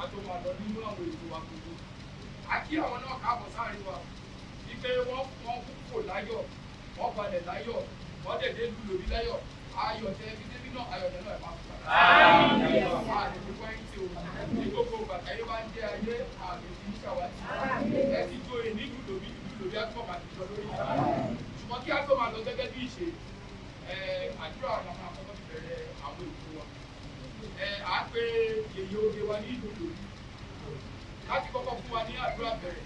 A tó máa lọ nínú àwọn ètò wa gbogbo. A kí àwọn náà káàbọ̀ sáàrin wa wípé wọ́n fò láyọ̀, wọ́n balẹ̀ láyọ̀, wọ́n dẹ̀ dé ìlú Ìlobí láyọ̀. Ayọ̀ tẹ fi débi náà, ayọ̀ tẹ náà ẹ̀ máa fi padà. Àmì pẹ́ńtì o ní gbogbo bàtà yóò bá ń jẹ́ ayé àmì tí ń ṣàwátì. Ẹ ti joyè nílùú Ìlobí, ìlú Ìlobí á túbọ̀ máa ti lọ lórí. Ṣùgbọ́n kí á tó máa lọ, gẹ́gẹ́ bí ìṣe, àdúrà la máa kọ́kọ́ fi bẹ̀rẹ̀ àwọn ètò wa. À á pé yèyé oge wa ní ìlú Ìlobí láti kọ́kọ́ fún wa ní àdúrà bẹ̀rẹ̀.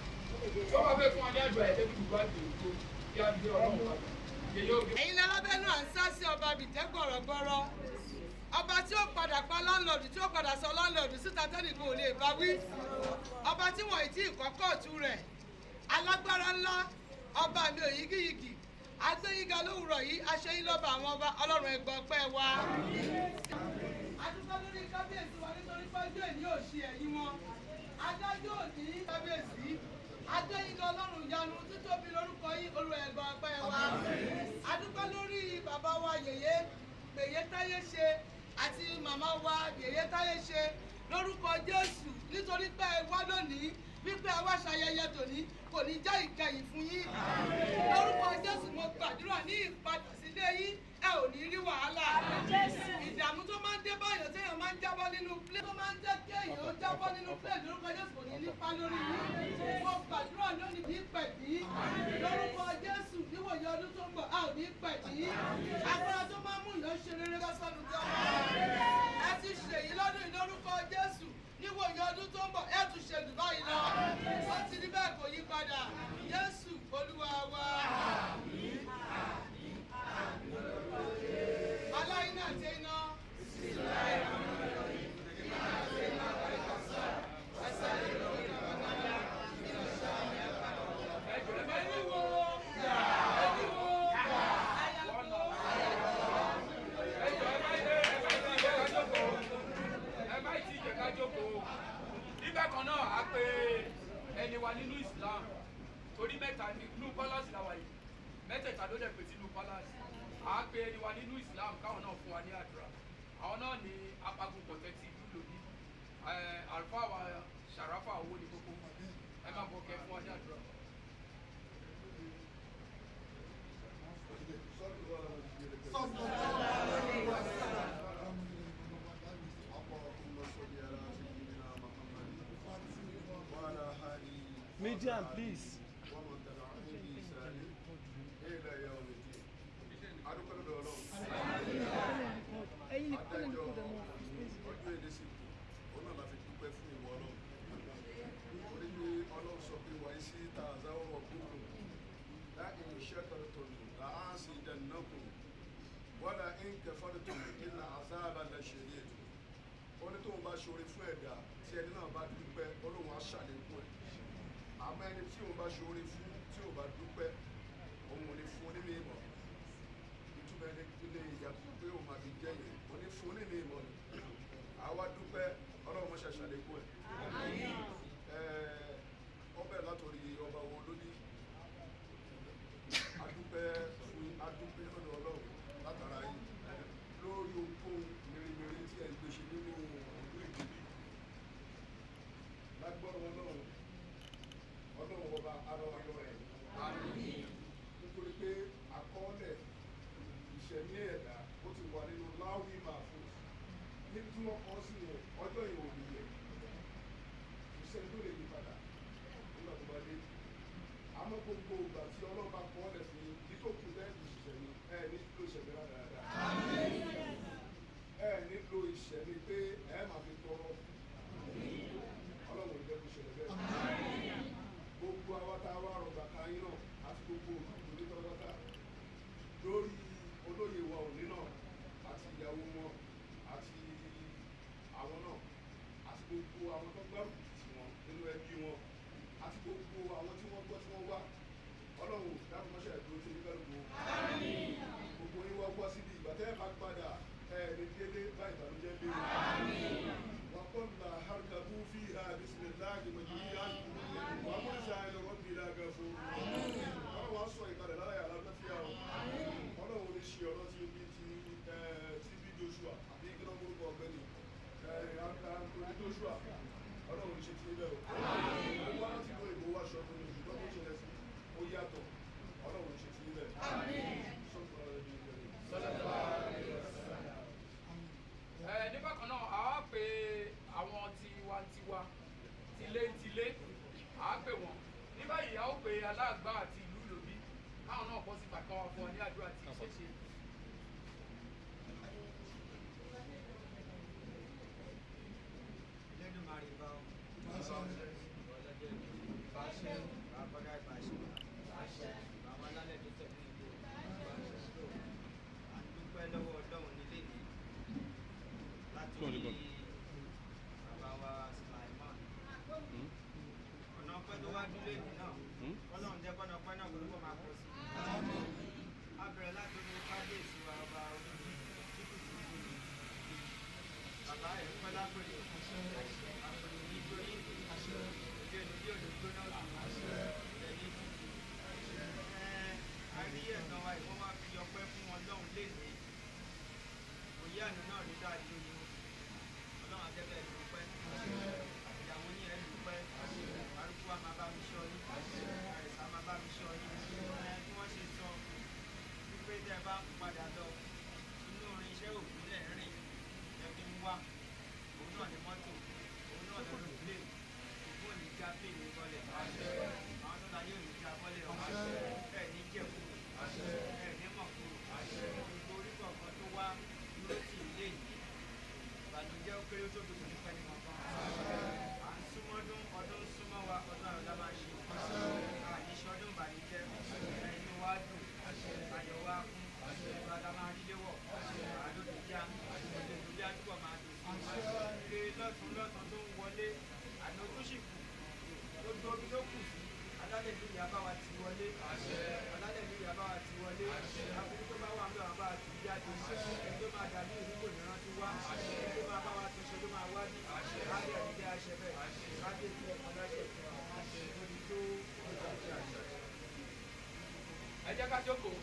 Tí wọ́n bá fẹ́ fún wa ní àdúrà, ẹ̀jẹ̀ bí gbogbo àgbè tó kí á gbé Ọlọ́run padà. Yèyé oge. Ẹ̀yin lálábẹ́nú à ń sá sí, ọba bìtẹ́ gbọ̀rọ̀gbọ̀rọ̀, ọba tí ó padà pa landlord, tí ó padà sọ landlord síta tẹ́nìkan ò lè bá wí, ọba tí wọ́n ì tí ì kọ́kọ́ ọ̀tún rẹ̀, alágbára ńlá, ọba mi ò yígíyigì agbẹ́yìnga lówùrọ̀ yìí, aṣẹ́yìn lọ́ba àwọn ọba, Ọlọ́run, ẹgbọ́n pẹ́ wa. Adúpẹ́ lórí kábíyèsí wa nítorí pé ọjọ́ ìní ò ṣe ẹ̀yìn wọn. Adájọ́ òní, kábíyèsí agbẹ́yìnga, Ọlọ́run ìyanu, títóbi lórúkọ yín, Olúwa, ẹgbọ́n pẹ́ wa. Adúpẹ́ lórí bàbá wa yèyé yèyé táyé ṣe àti màmá wa yèyé táyé ṣe lórúkọ Jésù, nítorí pé ẹ wá lónìí, wípé ẹ wá ṣayẹyẹ tòní, kò ní jẹ́ ìkẹyìn fún yín lórúkọ Jésù. Mo gbàdúrà ní ìpadà sílé yín, ẹ ò ní rí wàhálà, ìdààmú tó máa ń dé báyọ̀ téèyàn máa ń jábọ́ nínú plane, tó máa ń jẹ́ kéèyàn ó jábọ́ nínú plane lórúkọ Jésù, kò ní nípa lórí yín. Mo gbàdúrà lónìí ní pẹ̀bí lórúkọ Jésù. Níwòye ọdún tó ń bọ̀, a ò ní pẹ̀bí. Agbára tó máa ń mú ìyàn ṣe rere lọ́sọ̀nù tí ọmọ ẹ ti ṣèyí lọ́dún yìí lórúkọ Jésù, níwòye ọdún tó ń bọ̀, ẹ tún ṣe jù báyìí lọ. Ó ti ní bẹ́ẹ̀, kò yí padà. Jésù Olúwa wa. Aláìní àti iná. Ẹniwo, ẹniwo, àyàgbó. Ẹ jọ̀ọ́, ẹ má tí ì jẹ́ ká jókòó. Ẹ má tí ì jẹ́ ká jókòó. Nígbà kan náà, a pè ẹni wa nínú Islam, torí mẹ́ta nínú palace la wà yìí, mẹ́tẹ̀ẹ̀ta ló dẹ̀ pé sínú palace. A pè ẹni wa nínú Islam káwọn náà fún wa ní àdúrà. Àwọn náà ní apagun pọ̀tẹ́ ti ìlú Ìlobí, àlùfáà wa Ṣàráfà owó ní kókó. Ẹ má bọ̀ kẹ́ fún wa ní àdúrà. اللهم صل على سيدنا محمد وعلى آله Media, please. ومن تبعهم بإحسان إلى يوم الدين. Adúpẹ́ lọ́dọ̀ Ọlọ́run. Adájọ́ ọjọ́ èdè sì kù, òun náà la fi dúpẹ́ fún ìwọ Ọlọ́run. Orí pé Ọlọ́run sọ pé wàá sí tààzáwọ̀ ọ̀gbùnkùn láì iṣẹ́ tọ̀tọ̀tọ̀ làásì ìdánilọ́kùn wala in kafartum inna azaba la shadid. Ó ní tóun bá ṣoore fún ẹ̀dá, tí ẹni náà bá dúpẹ́, Ọlọ́run á ṣàlékún ẹ̀. Àmọ́ ẹni tí òun bá ṣoore fún, tí ò bá dúpẹ́, òun ò ní fún ní mímọ́. Ìtumọ̀ ẹni ilé ìyàtọ̀ pé òun máa fi jẹ́ yẹn, ò ní fún ní mímọ́ ni. Àwa dúpẹ́, Ọlọ́run mọ́ṣẹ́ ṣàlékún ẹ̀. Ọbẹ̀ látòrí ọba wo lóní, adúpẹ́ fún, adúpẹ́ lọ́dọ̀ Ọlọ́run látara yìí lórí ohunkóhun mèremère tí ẹ̀ ń gbé ṣe nínú ìlú Ìlobí. Lágbọ́rọ̀ Ọlọ́run, Ọlọ́run ọba ara ọyọ ẹ̀, nítorí pé àkọọ́lẹ̀ ìṣẹ̀mí ẹ̀dá ó ti wà nínú láwí mahfuz ní tí wọ́n kọ́ sí yẹn. Ọjọ́ yẹn ò lè yẹ, kò sẹ́ni tó lè yí padà nígbà tó bá dé. Àmọ́ gbogbo ìgbà tí Ọlọ́run bá kọ́ ọ́lẹ̀ fún yín kí tó kù lẹ́yìn ìṣẹ̀mí ẹ ní lo ìṣẹ̀mí rádaràda, ẹ ní lo ìṣẹ̀mí pé ẹ máa fi tọrọ. Ọlọ́run ò ní jẹ́ kó ṣẹlẹ̀ bẹ́ẹ̀. Gbogbo àwa tá a wá rọgbà ká yín náà àti gbogbo òlú pátápátá lórí olóyè wa òní náà àti ìyàwó wọn àti àwọn náà àti gbogbo àwọn tó gbárùkù tì wọ́n nínú ẹbí wọn àti gbogbo àwọn tí wọ́n gbọ́ tí wọ́n wá, Ọlọ́run dákun mọ́ṣẹ́ ìdúró tí oníkálukú gbogbo yín wá wá síbi. Ìgbà tẹ́ ẹ bá padà, ẹ ní délé bá ìbànújẹ́ lé o. وقلنا اركبوا فيها بسم الله مجريها ومرساها إن ربي لغفور. Ọlọ́run wá sọ ìkàlẹ̀ lára yàrá lọ́fíà o. Ọlọ́run ní ṣe ọ̀rọ̀ tí bí ti TB Joshua àbí kí ló ń gbórúkọ ọ̀gbẹ́ni Anthony Joshua. ti níbẹ̀ o. Wọ́n láti lo ìbò wá aṣọ fún mi, ṣùgbọ́n tó ṣẹlẹ̀ sí ó yàtọ̀. Ọlọ́run ò ṣe ti níbẹ̀. Sọ́kùnrin ọ̀rẹ́ mi ìgbẹ́ni. Ẹ ní bákan náà, a wá pe àwọn tiwantiwa, tilétilé, a á pè wọ́n. Ní báyìí, a ó pe aláàgbá àti ìlú Ìlòbí káwọn náà bọ́ síta kan wá fún ọ ní àdúrà tí ìṣẹ̀ṣe. Elédùmarè bá ọ. Ọlọ́jọ́ ìbí. Bàbá ìbàṣẹ. Bàbá alálẹ̀ tó tẹ̀lé ìlú. À ń dúpẹ́ lọ́wọ́ Ọlọ́run nílé ní láti rí bàbá wa Sulaiman. Ọ̀nà ọpẹ́ tó wá dúró èdè náà. Ọlọ́run jẹ́ kọ́nà ọpẹ́ náà kó máa pọ̀ sí. A bẹ̀rẹ̀ láti orí kábíyèsí wa ọba olórí títù tí ó ní. Bàbá ẹ̀ ń pẹ́ lápẹ̀lẹ̀. Àpèrè nítorí ìdí òní bí òní gbóná jù ilẹ̀ ní tútù. A rí ẹ̀gbọ́n wa ìwọ́n wá fi ọpẹ́ fún Ọlọ́run lénìí. Òye àná náà rí dáadé ni Ọlọ́run àjẹbẹ́ ẹ̀ dúpẹ́. Ìyàwó yín ẹ̀ dúpẹ́. Arúgbó wa máa bá mi ṣọ́ yín. Àìsàn máa bá mi ṣọ́ yín. Bí wọ́n ṣe sọ wípé tẹ́ ẹ bá ń padà lọ inú orin iṣẹ́ òkú lẹ̀ ń rìn ẹ fi ń wá. Òun náà ní mọ́tò, òun náà lọ́dún plé. Ògùn ò ní já plé ní bọ́lẹ̀. Àwọn tó ta yóò ní já bọ́lẹ̀ o. Ẹ ní jẹ̀ kúrò. Ẹ ní mọ̀ kúrò. Gbogbo orí kọ̀ọ̀kan tó wá dúró tì í lé yìí. Ìbànújẹ́ ó kéré ó tóbi kò ní pẹ́ ní kankan. À ń súnmọ́dún, ọdún ń súnmọ́ wa, ọdún àrùn la máa ṣe. Àní ṣọdún ìbànújẹ́. Ẹnu wa dùn, ayọ̀ wa kún. Ìgbà la máa rí léwọ̀. Àlódò já, òdòdó bí àdúgbò máa dùn sí. Ire lọ́tún lọ́tún tó ń wọlé, àná tó sì kù. Gbogbo ibi tó kù sí, alálẹ̀ ìlú ìyá bá wa ti wọlé. Alálẹ̀ ìlú ìyá bá wa ti wọlé. Aburú tó bá wà ńbẹ̀ wá bá wa ti jáde. Ẹni tó máa dàbí ìlú kò ní rántí wá. Ẹni tó máa bá wa tún ṣe ló máa wá bí. Lábẹ́ ẹ̀rí jẹ́ àṣẹ bẹ́ẹ̀. Kábíyèsí ẹ̀kọ́ láṣẹ fún wa. Lórí tó ọjọ́ àṣẹ. Ẹ jẹ́ ká jókòó.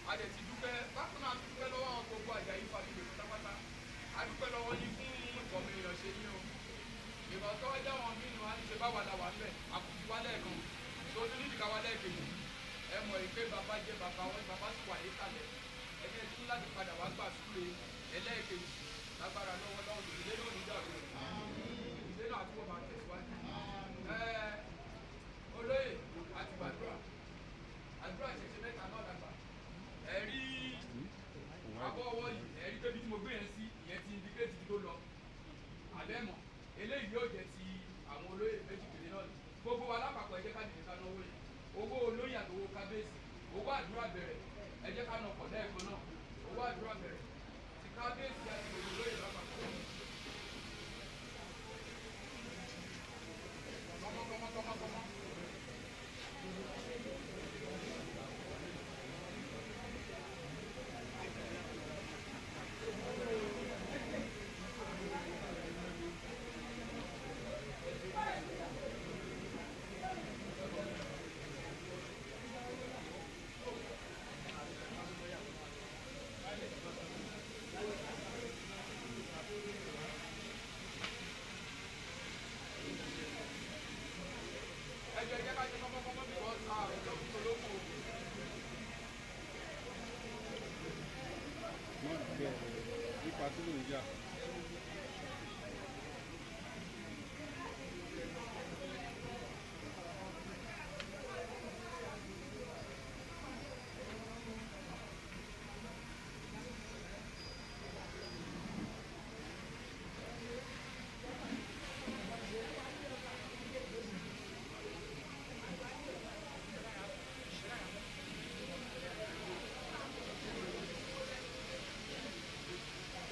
A dẹ̀ ti dúpẹ́ bákan náà, a ti dúpẹ́ lọ́wọ́ àwọn gbogbo Àjàyí family pátápátá. A dúpẹ́ lọ́wọ́ yín fún ìkọ̀mí èèyàn ṣe yín o. Ìgbà tó wá jáwọn mínú á ní ṣe bá wà la wà ń bẹ̀, àkùtì wá lẹ́ẹ̀kan tó tún nídìí ká wá lẹ́ẹ̀kejì. Ẹ mọ̀ pé bàbá jẹ́ bàbá wọn, bàbá sì wà níkàlẹ̀. Ẹni ẹ tún láti padà wá gbà súre ẹlẹ́ẹ̀kejì lágbára lọ́wọ́ lọ́wọ́. Ìdílé náà níjà rẹ̀, ìdílé náà àtúbọ̀ máa tẹ̀síwájú. Ẹ olóyè àti gbàdúrà, àdúrà ìṣẹ̀ṣe mẹ́ta náà dàgbà. Ẹ̀rí abọ́ ọwọ́ yìí, ẹ̀rí pé bí tí mo gbé yẹn sí, ìyẹn ti indicate ibi tó lọ. Àbẹ́mọ̀ eléyìí yóò jẹ́ ti àwọn olóyè méjì péré náà ni. Gbogbo wa lápapọ̀, ẹ jẹ́ ká dìde ká náwó yẹn. Owó olóyè àti owó kábíyèsí, owó àdúrà bẹ̀rẹ̀, ẹ jẹ́ ká nà pọ̀ lẹ́ẹ̀kan náà. Owó àdúrà bẹ̀rẹ̀ ti kábíyèsí àti gbogbo olóyè lápapọ̀. Kọ́mọ́ kọ́mọ́ kọ́mọ́ kọ́mọ́. Ẹ jẹ́ ẹ jẹ́ ká ṣe kọ́mọ́ kọ́mọ́ because àrùn tó kú olóko. Wọ́n bẹ̀rẹ̀ nípa tí ló ń yà.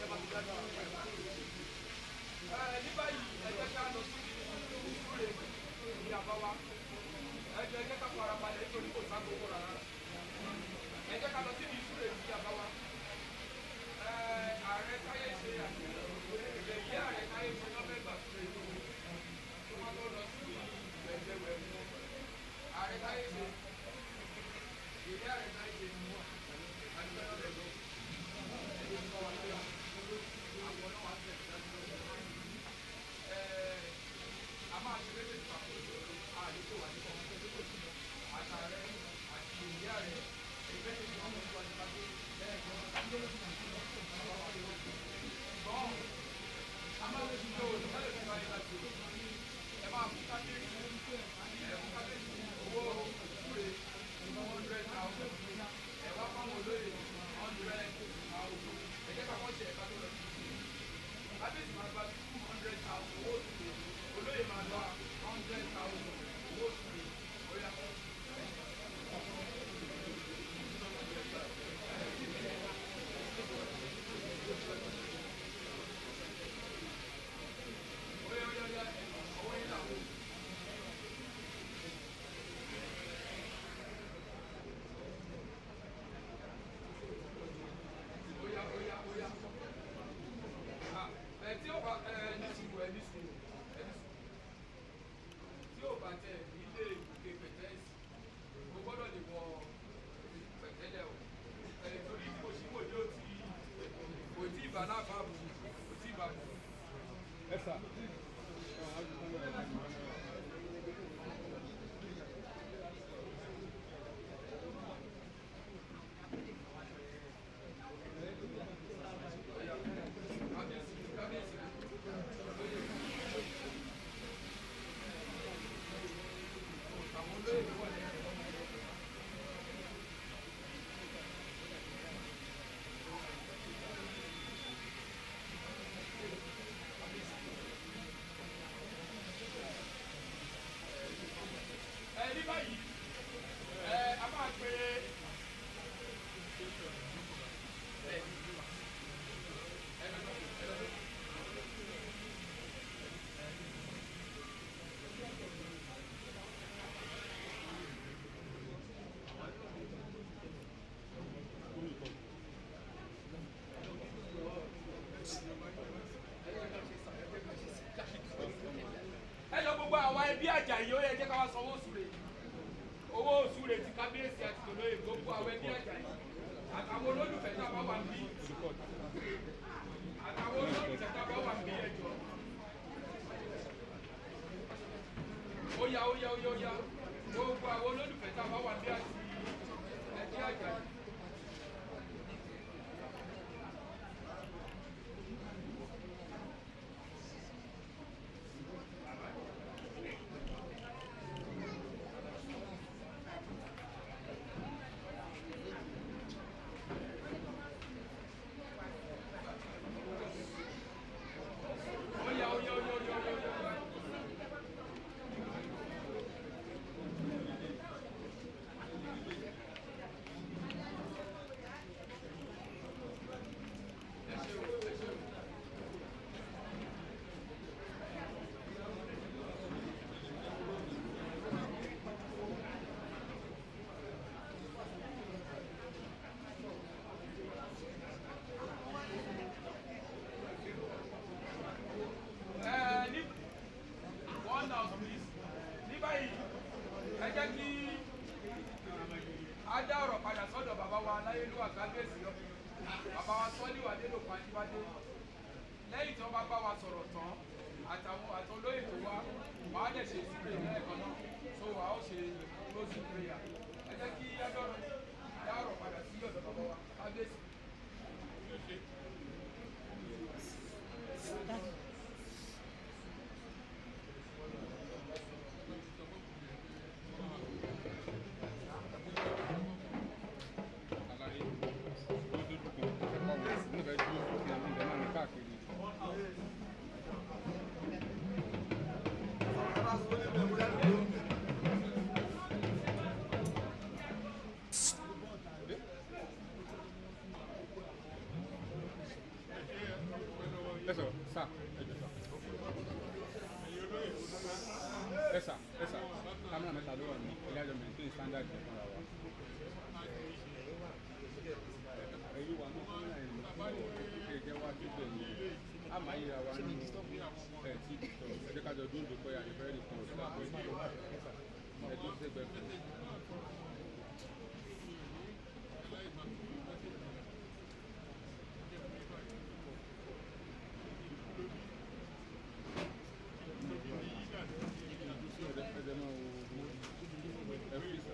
Ẹ bá ti dáadáa. bá tẹ̀ nílé ìbùkẹ́ pẹ̀tẹ́ẹ̀sì, mo gbọ́dọ̀ lè wọ pẹ̀tẹ́lẹ̀ o. Ẹ̀ torí mo ṣì wò ní òtí kò tí ì bá láfa bù, kò tí ì bá bù. Ẹ sà. Kábíyèsí, kábíyèsí, olóyè. Àwọn olóyè tó wà lẹ́yìn. Ẹ ní báyìí, ẹ a máa pe ẹ lọ gbogbo àwa ẹbí Àjàyí, ó yẹ jẹ́ ká wá sanwó oṣù rẹ̀, owó oṣù rẹ̀ ti kábíyèsí àti tòlóyè, gbogbo àwọn ẹbí Àjàyí àtàwọn olólùfẹ́ tá a bá wà níbí, àtàwọn olólùfẹ́ tá a bá wà níbí, ẹ jọ̀ọ́. Ó yá, ó yá, ó yá, ó yá, gbogbo àwọn olólùfẹ́ tá a bá wà níbí àti ẹbí Àjàyí. Ó yá, ó yá, ó yá, ó yá, ó yá, ó yá. Ẹ ṣé o, ẹ ṣé o. Ẹ ní one now please. Ní báyìí, ẹ jẹ́ kí a dá ọ̀rọ̀ padà sọ́dọ̀ bàbá wa aláyélúwà kábíyèsí, bàbá wa Sọ́líù Adélòkun Ajíbádé. Lẹ́yìn tí wọ́n bá bá wa sọ̀rọ̀ tán, àtàwọn àtolóyè tó wá, wàá dẹ̀ ṣe ìsìnkú lẹ́ẹ̀kan náà, so wàá ó ṣe closing prayer. Ẹ jẹ́ kí a dá ọ̀rọ̀ padà sí ọ̀dọ̀ bàbá wa kábíyèsí. Àlàyé ló dójú kan fẹ́ pàwọ̀ ní ìfẹ́ dúró sókè ní ibẹ̀ náà ní káàkiri. Ẹ sọ sá, ẹ jọ sá. Ẹ sà, ẹ sà, kámẹ́rà mẹ́ta ló wà ní ilé àjọ maintain standard yẹn fúnra wa. Ẹ̀yin wà ní kámẹ́rà yẹn ló fún ọ ẹ jẹ́ wá síbẹ̀ ni a máa yíra wa ní ẹ̀ tí ẹ jẹ́ ká jọ dúró dòkọ́ yà ní fẹ́ẹ́ nìkan ọ̀sán àpò ẹ̀ dúró sẹ́gbẹ̀ẹ́ kan. Ẹ máa wo ẹ fi sà.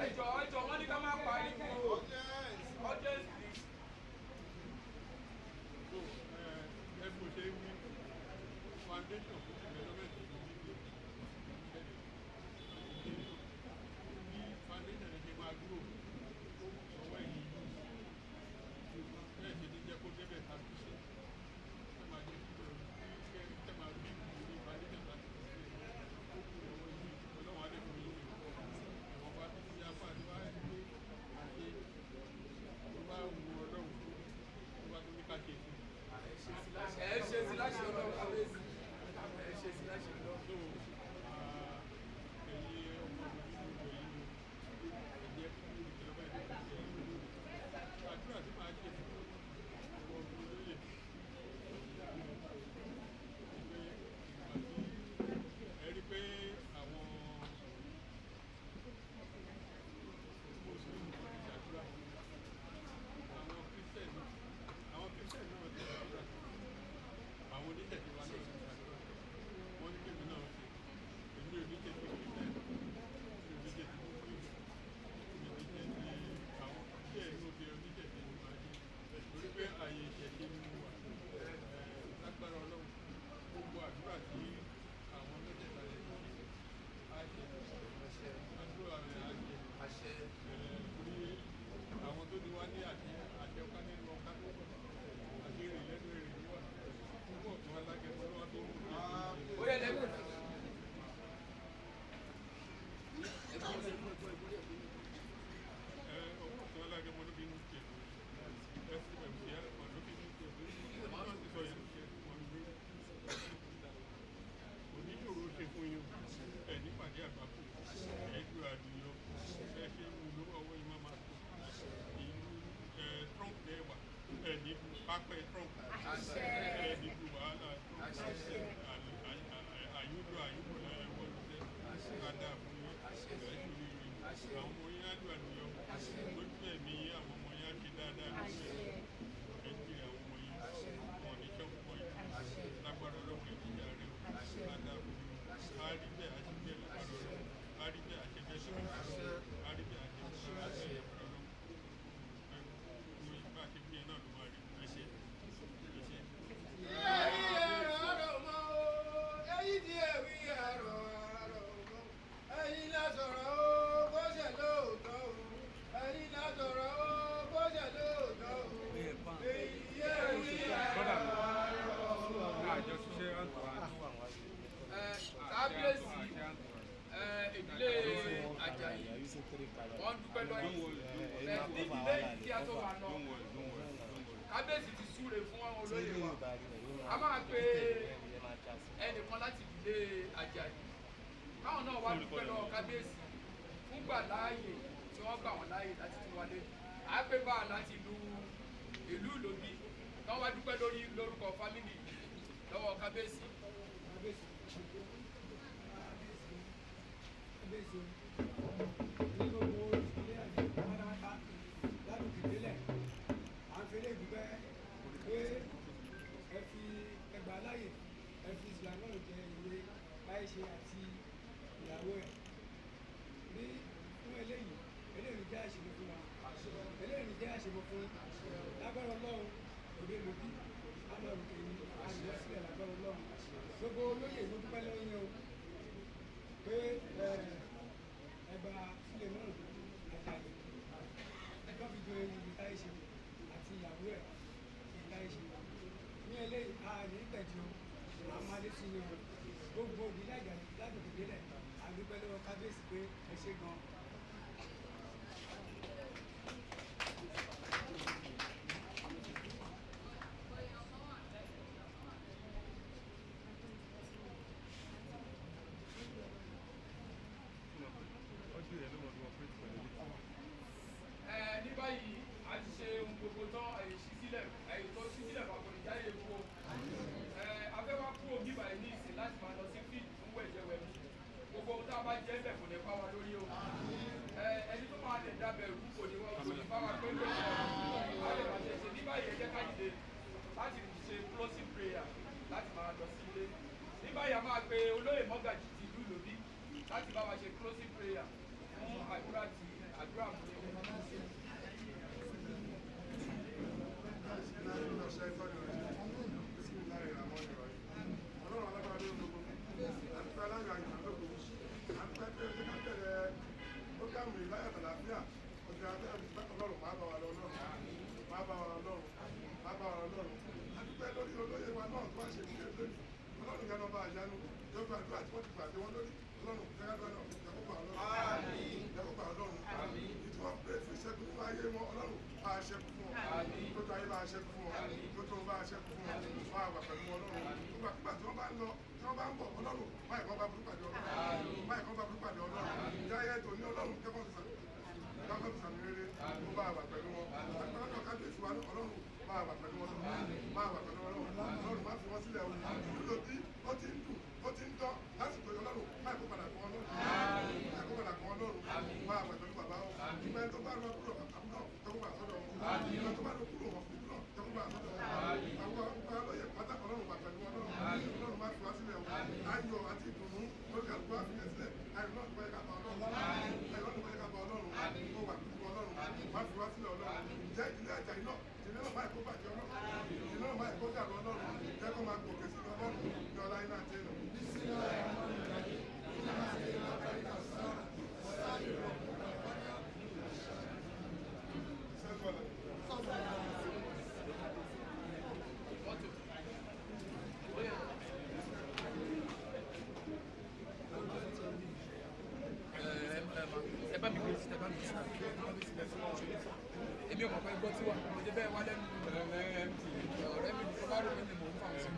Ẹjọ ẹjọ, wọn ní ká má pariwo. Audience, please. Ẹ bó ṣe wí, foundation fún development ìlú bí foundation ẹ ṣe máa dúró ọwọ́ ẹ̀yìn bẹ́ẹ̀ ṣe ní jẹ́ kó débẹ̀ ká fi ṣe ẹ máa jẹ́ kí ẹ máa bí ní foundation láti fi ṣe ó kú ọwọ́ yìí. Ọlọ́run á lè fún yín ìwọ̀n bá títí apá àti wá rí pé àti tó bá wu Ọlọ́run tó bá tó ní ká ṣe sí. Ẹ ṣe sí láṣẹ Ọlọ́run, kábíyèsí, ẹ ṣe sí láṣẹ Ọlọ́run. So ẹ̀yin ọmọ mi nínú ìjọ yìí, ẹ jẹ́ kí ìjọba ìlú ṣe àdúrà tí màá ṣe fún ọmọ olóyè pé ìgbà tí ẹ rí pé àwọn Mùsùlùmí ti ṣàdúrà, àwọn Christian náà ti ṣàdúrà, àwọn oníṣẹ̀ṣe wa náà ti ṣàdúrà, wọ́n ní kébì náà ṣe. Èmi ò ní ṣe ti Christian, mi ò ní ṣe ti Muslim, mi ò ní ṣe ti àwọn díẹ̀ inú ti oníṣẹ̀ṣe ni màá ṣe, torí pé ààyè ìṣẹ̀ṣe ni mo wà. Lágbára Ọlọ́run, gbogbo àdúrà tí àwọn mẹ́tẹ̀ẹ̀ta lè ṣe á ṣe, àdúrà rẹ̀ á ṣe. Torí àwọn tó ní wá ní àṣẹ àṣẹ ọ̀ká nínú ọ̀ká tó bọ̀ àti èrè lẹ́nu èrè ní wá púpọ̀ tó alágẹmọ lọ́wọ́ tó ń Ó yẹ lẹ́kọ̀ọ́. Ọwọ́ tó alágẹmọ ló bínú tiẹ̀, smc alfa ló bínú tiẹ̀, wọ́n ti sọ yẹn tiẹ̀ wọ́n ní oníṣòro ṣe fún yín. Ẹ nípàdé àgbákò, ẹ ju àdìyọ, ẹ ṣe ń lo ọwọ́ yín máa tó ìlú ẹ Trump ẹ wà, ẹ ní pápẹ́ Trump, ẹ ní wàhálà Trump. Àyúdò àyúbò ẹ wọ̀ lọ́sẹ̀ kádà fún yín. Ẹ ṣe àwọn ọmọ yín á dùn àdìyọ lójú ẹ̀mí yín, àwọn ọmọ yín á ṣe dáadáa lójú ẹ̀mí ẹ jìrì, àwọn ọmọ yín wọn ní sọ́kùnkọ́ yìí lágbára Ọlọ́run. Ẹ̀ níjà rẹ̀ o, kádà fún yín. Á rí bẹ́ẹ̀, á ṣe bẹ́ẹ̀ lágbára Ọlọ́run. Á rí bẹ́ẹ̀, á ṣe bẹ́ẹ̀ lágbára Ọlọ́run. Á rí bẹ́ẹ̀, á ṣe bẹ́ẹ̀ lágbára Ọlọ́run. Bá a ṣe bí ẹ náà ló máa rí. Ẹ ṣe, ẹ ṣe. Èyí tí ẹ wí àrọ̀ àrọ̀ mọ́, ẹ̀yin la sọ̀rọ̀ ó bó ṣe lóòótọ́ o, ẹ̀yin la sọ̀rọ̀ ó bó ṣe lóòótọ́ o, èyí tí ẹ wí àrọ̀ àrọ̀ mọ́. Àjọ ṣiṣẹ́ àǹtọ̀ Kábíyèsí, ìdílé Àjàyí wọ́n dúpẹ́ lọ́yìn ẹ ní ìdílé yìí kí a tó máa lọ. Kábíyèsí ti súre fún àwọn olóyè wa. A máa pe ẹnìkan láti ìdílé Àjàyí káwọn náà wá dúpẹ́ lọ́wọ́ kábíyèsí fúngbà láàyè tí wọ́n gbà wọ́n láàyè láti tún wálé. À á pé bá a láti ìlú Ìlòbí káwọn wá dúpẹ́ lórí lórúkọ family lọ́wọ́ kábíyèsí. Kábíyèsí, kábíyèsí o, ní gbogbo ilé àjẹ pátápátá ládùúgbò délẹ̀, à ń fẹlẹ́ dúpẹ́ pé ẹ fi ẹgbàá láàyè, ẹ fi Sulaiman jẹ ìwé láìṣe àti ìyàwó ẹ̀ ní fún eléyìí. Eléyìí jẹ́ àṣìlò fún wa, eléyìí jẹ́ àṣìlò fún lágbára Ọlọ́run. Òde lòdì amọ̀rùkè ní àṣìlọ sílẹ̀ lágbára Ọlọ́run. Gbogbo olóyè ló dúpẹ́ lọ́yìn o pé Pé ẹ ṣé gan. Ẹ ní báyìí, a ti ṣe ohun gbogbo tán. Èyí ṣí sílẹ̀, èyí tó ṣí sílẹ̀ fún àkọlùjáde epo. Ẹ afẹ́ wá kúrò bíbá yìí ní ìsìn láti máa lọ sí field fún wẹ̀jẹwẹ̀mu. Gbogbo ohun tá a bá jẹ́ bẹ̀ kò ní pa wá lórí o. Ẹ ẹni tó máa lè dábẹ̀ rú kò ní wọ́n kò ní bá wa pé lóṣù a lè máa ṣe ṣe. Ní báyìí, ẹ jẹ́ ká dìde láti ṣe closing prayer láti máa lọ sí ilé. Ní báyìí, a máa pe olóyè mọ́gàjì ti ìlú Ìlòbí láti bá wa ṣe closing prayer fún àdúrà tí àdúrà múlẹ̀. Ọlọ́run alágbára lórí gbogbo, àdúpẹ́ aláyọ̀ àyè lógo, àdúpẹ́ pé ọjọ́ ká bẹ̀rẹ̀ prógámù yìí láyọ̀ àtàlàáfíà. Ọjọ́ Ọlọ́run máa bá wa lọ, Ọlọ́run máa bá wa lọ, Ọlọ́run máa bá wa lọ. Ọlọ́run, àdúpẹ́ lórí olóyè wa náà tó wá ṣe ìdílé lónìí. Ọlọ́run yẹn lọ́ba àyánu yóò gba àdúrà tí wọ́n ti gbà dé wọn lórí. Ọlọ́run jẹ́gàdúrà náà jẹ́kọ̀gbà Ọlọ́run, jẹ́kọ̀gbà Ọlọ́run. Ìtú wọn pè fún ìṣẹ́gun nínú ayé wọn, Ọlọ́run bá a ṣẹ́gun fún wọn, tó tó ayé bá a ṣẹ́gun fún wọn, tó tó bá a ṣẹ́gun fún wọn, wọ́n á wà pẹ̀lú wọn. Ọlọ́run, gbogbo àkígbà tí wọ́n bá ń lọ, tí wọ́n bá ń bọ̀, Ọlọ́run báyìí kan bá burú pàdé, Ọlọ́run báyìí kan bá burú pàdé. Ọlọ́run jáyé tó ní, Ọlọ́run kẹ́kọ̀ọ́ fi sàmì rere ó bá wà pẹ̀lú wọn. Àgbàlagbà náà, kábíyèsí wa náà, Ọlọ́run bá wà pẹ̀lú wọn, bá wà pẹ̀lú wọn. Ọlọ́run má fi wọ́n sílẹ̀ o. Ìlú bí ó ti ń dùn, ó ti ń dán lásìkò yìí, Ọlọ́run má kó padà kọ́, Ọlọ́run má kó padà kọ́. Ọlọ́run bá wà pẹ̀lú bàbá o. Ìgbà tó bá lọ kúrò àbúrò tó kó padà sọ́dọ̀ wọn, ìgbà tó bá lọ kúrò wọn fún tó kó padà sọ́dọ̀ wọn. Àwọn ọba lóye pátá, Ọlọ́run wà pẹ̀lú wọn. Ọlọ́run má fi wá sílẹ̀ o. Ayọ̀ àti ìdùnnú lórí àlùkò àfihàn sílẹ̀. Ayọ̀ náà tó bá yẹ ká bá Ọlọ́run, ayọ̀ náà tó bá yẹ ká bá Ọlọ́run, ó wà pẹ̀lú Ọlọ́run, má fi wá sílẹ̀. Ọlọ́run jẹ́ ìdílé Àjàyí náà, ìdílé náà máa kó bàjẹ́. Ọlọ́run, ìdílé náà máa kó dàrú. Ọlọ́run jẹ́ kó máa gòkè sí Ọlọ́run ní ọlá iná àti ẹ̀nà. Mọ́tò. Ẹ bá mi gbé síta, ẹ bá mi gbé síta, ẹ bá mi gbé síta. Èmi ò mọ̀ pé gbọ́ tí wà mo jẹ́ bẹ́ẹ̀ wá lẹ́nu ọ̀rẹ́ mi ní kó bá rò pé mi mò ń fà sí.